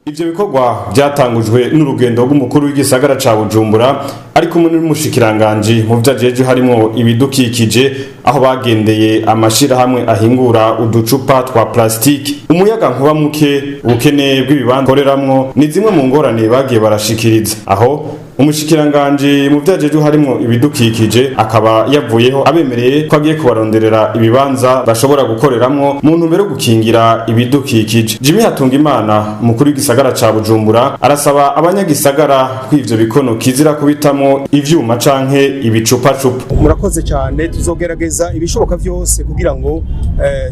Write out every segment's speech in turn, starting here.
Ivyo bikorwa vyatangujwe n'urugendo rw'umukuru w'igisagara ca Bujumbura ari kumwe n'umushikiranganji mu vyo ajejwe harimwo ibidukikije, aho bagendeye amashirahamwe ahingura uducupa twa plastiki. Umuyaga nkuba muke, ubukene bw'ibibanza koreramwo ni zimwe mu ngorane bagiye barashikiriza. Aho umushikiranganji mu vyo ajejwe harimwo ibidukikije akaba yavuyeho abemereye ko agiye kubaronderera ibibanza bashobora gukoreramwo mu ntumbero yo gukingira ibidukikije. Jimmy Hatungimana, umukuru w'igisagara ca Bujumbura, arasaba abanyagisagara ko ivyo bikono kizira kubitamwo ivyuma canke ibicupacupa. Murakoze cyane. Tuzogerageza ibishoboka byose kugira ngo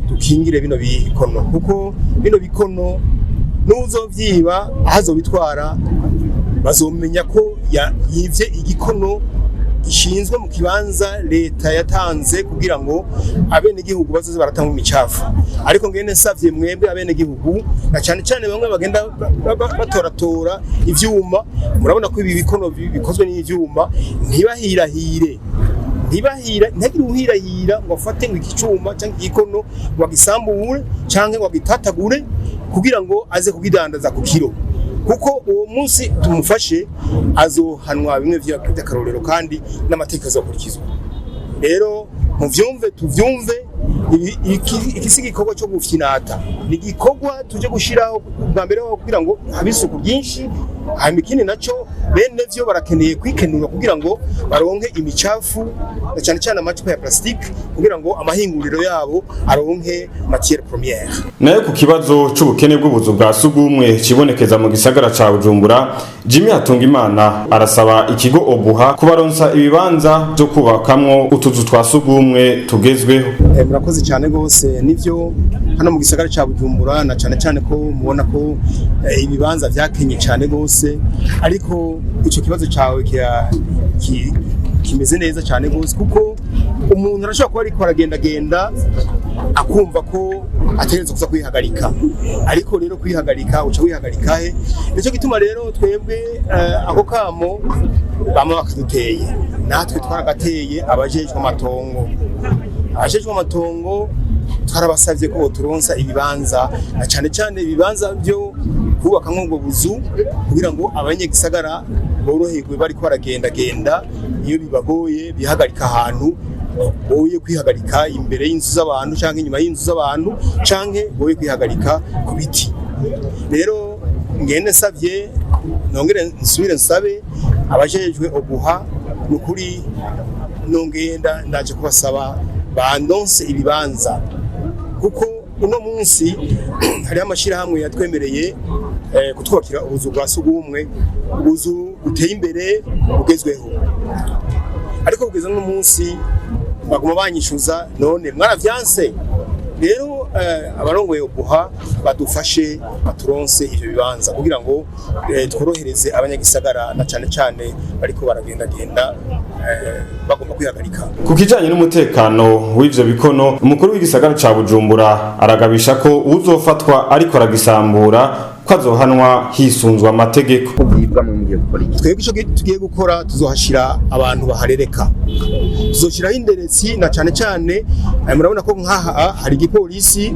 dukingire bino bikono, kuko bino bikono n'uzovyiba aho azobitwara bazomenya ko yivye igikono gishinzwe mu kibanza leta yatanze kugira ngo abenegihugu bazoze baratanga imicafu. Ariko ngene nsavye mwebwe abenegihugu, na cyane cyane bamwe bagenda batoratora ivyuma, murabona ko ibi bikono bikozwe n'ivyuma, ntibahirahire, ntibahira, ntihagire uhirahira ngo afate ngo igicuma cyangwa igikono ngo agisambure cyangwa ngo agitatagure kugira ngo aze kugidandaza ku kiro, kuko uwo munsi tumufashe azohanwa bimwe vy'akarorero kandi n'amategeko azokurikizwa. Rero muvyumve, tuvyumve, iki si igikorwa cyo gufyinata, ni igikorwa tuje gushiraho bwa mbere ho kugira ngo habe isuku ryinshi. Hanyuma ikindi naco, bene vyo barakeneye kwikenura kugira ngo baronke imicafu na cyane cyane amacupa ya plastique, kugira ngo amahinguriro yabo aronke matière première. Nayo ku kibazo c'ubukene bw'ubuzu bwa sugumwe kibonekeza mu gisagara ca Bujumbura, Jimmy Hatungimana arasaba ikigo Obuha kubaronsa ibibanza vyo kubakamwo utuzu twa sugumwe tugezweho. Murakoze cyane rwose. Nivyo, hano mu gisagara ca Bujumbura, na cyane cyane ko mubona ko ibibanza vyakenye cyane rwose, ariko ico kibazo cawe kimeze neza cyane rwose, kuko umuntu arashobora kuba ariko aragendagenda akumva ko ategerezwa kuza kwihagarika. Ariko rero kwihagarika, uca wihagarika he? Nico gituma rero twebwe ako kamo bamwe bakaduteye, natwe twaragateye abajejwe amatongo. Abajejwe amatongo twarabasavye ko boturonsa ibibanza, na cyane cyane ibibanza byo kubaka nk'ubwo buzu, kugira ngo abanyagisagara boroherwe bariko baragendagenda, iyo bibagoye bihagarika ahantu boye kwihagarika imbere y'inzu z'abantu canke inyuma y'inzu z'abantu, canke boye kwihagarika ku biti. Rero ngende nsavye, nongere nsubire nsabe abajejwe Obuha, nukuri nongenda ndaje kubasaba bandonse ibibanza, kuko uno munsi hariho amashirahamwe yatwemereye kutwubakira ubuzu bwa sugumwe, ubuzu buteye imbere bugezweho, ariko kugeza uno munsi baguma banyishuza: "None mwaravyanse?" Rero abarongoye Obuha badufashe baturonse ivyo bibanza kugira ngo tworohereze abanyagisagara, na cane cane bariko baragendagenda bagomba kwihagarika. Ku kijanye n'umutekano w'ivyo bikono, umukuru w'igisagara ca Bujumbura aragabisha ko uzofatwa ariko aragisambura ko azohanwa hisunzwe amategeko. Byibwa mu mugiye gukora iki? Twebwe ico tugiye gukora, tuzohashira abantu baharereka, tuzoshiraho inderetsi, na cane cane murabona ko nkaha hari igipolisi.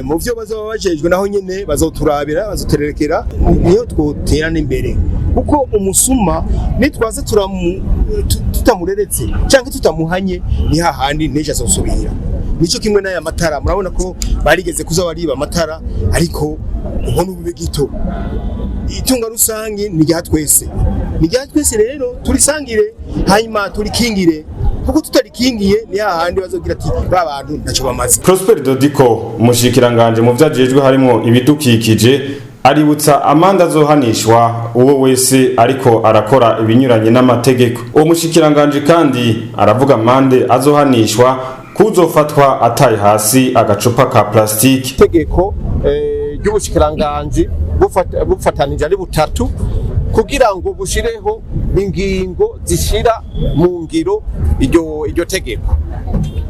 Mu vyo bazoba bajejwe naho nyene bazoturabira, bazotererekera, niyo twoterana imbere, kuko umusuma nitwaze tutamureretse canke tutamuhanye, ni hahandi n'ejo azosubira. Nico kimwe n'aya matara, murabona ko barigeze kuza bariba amatara, ariko ubona ubube gito. Itunga rusange ni rya twese, ni rya twese. Rero turisangire, hanyuma turikingire, kuko tutarikingiye ni hahandi bazogira ati: "Ba bantu ntacyo bamaze." Prosper Dodiko, umushikiranganje mu vyo ajejwe harimwo ibidukikije, aributsa amande azohanishwa uwo wese ariko arakora ibinyuranye n'amategeko. Uwo mushikiranganje kandi aravuga amande azohanishwa kuzofatwa ataye hasi agacupa ka plastiki. Itegeko ry'ubushikiranganji bufatanije ari butatu kugira ngo bushireho ingingo zishira mu ngiro iryo tegeko.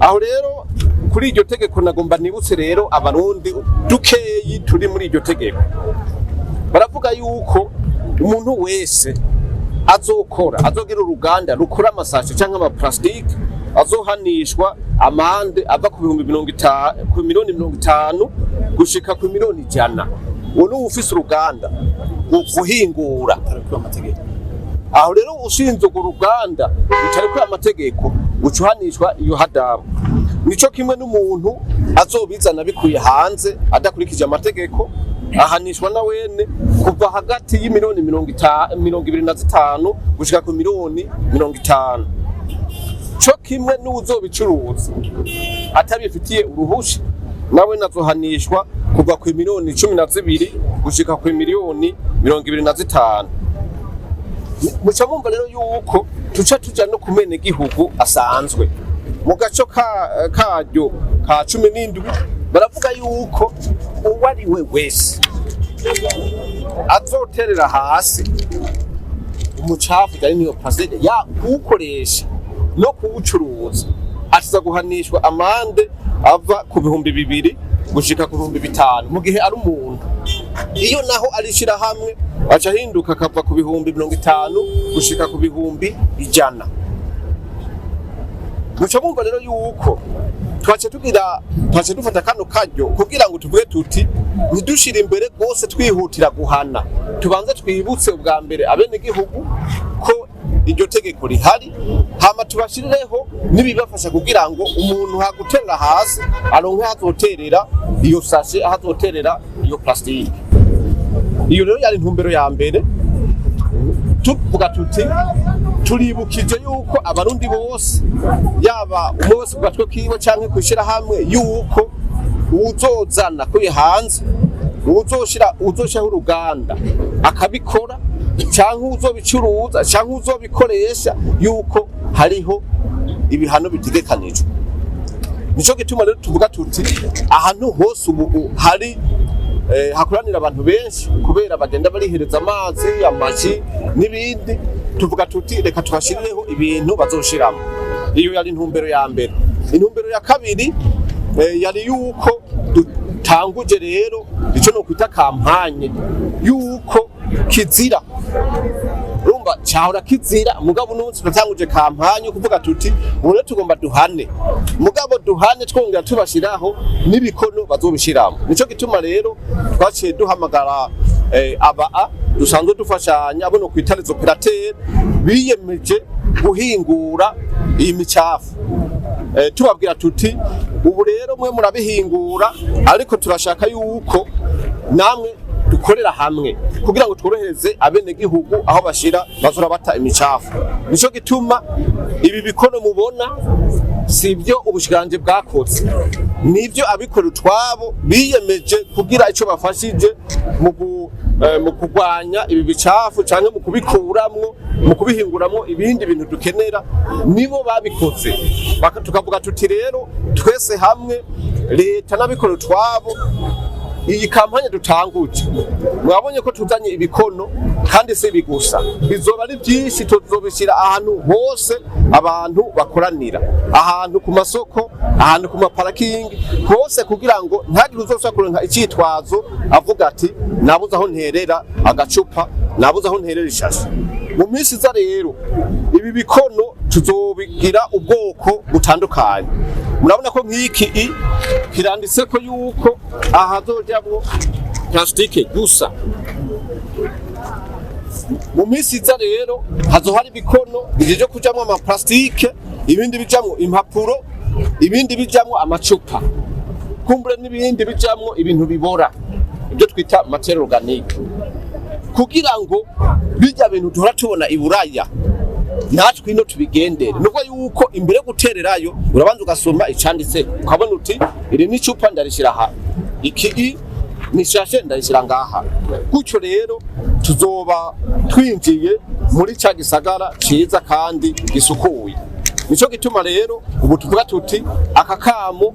Aho rero kuri iryo tegeko nagomba nibutse rero Abarundi dukeyi turi muri iryo tegeko. Baravuga yuko umuntu wese azokora, azogira uruganda rukora amasashe cyangwa amaplastike, azohanishwa amande ava ku 50,000, ku 50,000,000 gushika ku 100,000,000. Uwo ni uwufise uruganda guhingura. Aho rero ushinze urwo ruganda rutarekuye amategeko, uca uhanishwa iyo hadabu. Nico kimwe n'umuntu azobizana bikuye hanze adakurikije amategeko, ahanishwa na wene kuva hagati y'imiliyoni 25 gushika ku miliyoni 50. Co kimwe n'uwuzobicuruza atabifitiye uruhusha, nawe nazohanishwa kuva ku miliyoni 12 gushika ku miliyoni 25. Muca mumva rero yuko tuca tuja no ku gihugu asanzwe. Mu gaco karyo ka 17 baravuga yuko uwo ari we wese azoterera hasi umucafu ari niyo plastique, ya kuwukoresha no kuwucuruza, aza guhanishwa amande ava ku 2000 gushika ku 5000 mu gihe ari umuntu. Iyo naho ari ishirahamwe, aca ahinduka akava ku 50,000 gushika ku 100,000. Muca mumva rero yuko twace tugira, twace dufata kano karyo kugira ngo tuvuge tuti ntidushire imbere rwose twihutira guhana, tubanze twibutse ubwa mbere abenegihugu ko iryo tegeko rihari, hama tubashirireho n'ibibafasha kugira ngo umuntu haguterera hasi aronke aho azoterera iyo sashe, aho azoterera iyo plastique. Iyo rero yari intumbero ya mbere. Tuvuga tuti turibukije yuko Abarundi bose, yaba umwe wese ku gatwe kiwe canke kw'ishirahamwe, yuko uwuzozana kuye hanze, uwuzoshiraho uruganda akabikora, canke uwuzobicuruza, canke uwuzobikoresha, yuko hariho ibihano bitegekanijwe. Nico gituma rero tuvuga tuti ahantu hose ubu hari hakoranira abantu benshi, kubera bagenda barihereza amazi, amaji n'ibindi, tuvuga tuti reka tubashirireho ibintu bazoshiramo. Iyo yari intumbero ya mbere. Intumbero ya kabiri yari yuko dutanguje rero ico no kwita campagne yuko kizira. Urumva cahora kizira, mugabo uno munsi turatanguje campagne kuvuga tuti ubu rero tugomba duhane, mugabo duhane twongera tubashiraho n'ibikono bazobishiramo. Nico gituma rero twaciye duhamagara aba a dusanzwe dufashanya, abo no kwita les opérateurs biyemeje guhingura iyi micafu, tubabwira tuti ubu rero mwe murabihingura, ariko turashaka yuko namwe dukorera hamwe kugira ngo tworohereze abenegihugu aho bashira bazora bata imicafu. Nico gituma ibi bikono mubona si ibyo ubushikiranganji bwakoze, nibyo abikora utwabo biyemeje kugira ico bafashije mu kurwanya ibi bicafu canke mu kubikuramwo, mu kubihinguramwo ibindi bintu dukenera. Nibo babikoze. Tukavuga tuti rero twese hamwe, leta n'abikora utwabo, iyi campagne dutanguje, mwabonye ko tuzanye ibikono, kandi si ibi gusa, bizoba ari byinshi. Tuzobishyira ahantu hose abantu bakoranira, ahantu ku masoko, ahantu ku maparakingi hose, kugira ngo ntagire uzosubira kuronka icyitwazo avuga ati nabuze aho nterera agacupa, nabuze aho nterera ishashe. Mu minsi iza rero ibi bikono tuzobigira ubwoko butandukanye. Murabona ko nk'iki kiranditse ko yuko ahazojamwo plastique gusa. Mu minsi iza rero hazohari ibikono bijeje kujamwo ama plastique, ibindi bijamwo impapuro, ibindi bijamwo amacupa, kumbure n'ibindi bijamwo ibintu bibora, ibyo twita matière organique, kugira ngo bijya bintu duhora tubona i Buraya natwe ino tubigendere. Nubwo yuko imbere yo gutererayo urabanza ugasoma icanditse, ukabona uti iri ni icupa, ndarishira aha, iki ni shashe, ndarishyira ngaha. Gutyo rero tuzoba twinjiye muri ca gisagara ciza kandi gisukuye. Nico gituma rero ubu tuvuga tuti aka kamo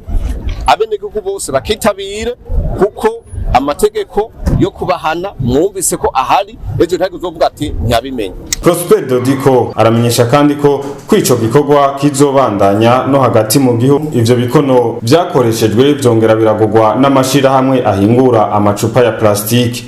abenegihugu bose bakitabire, kuko amategeko yo kubahana mwumvise ko ahari, ejo ntihagire uzovuga ati ntiyabimenye. Prosper Dodiko aramenyesha kandi ko kwico gikorwa kizobandanya no hagati mu gihugu. Ivyo bikono vyakoreshejwe vyongera biragurwa n'amashirahamwe ahingura amacupa ya plastike.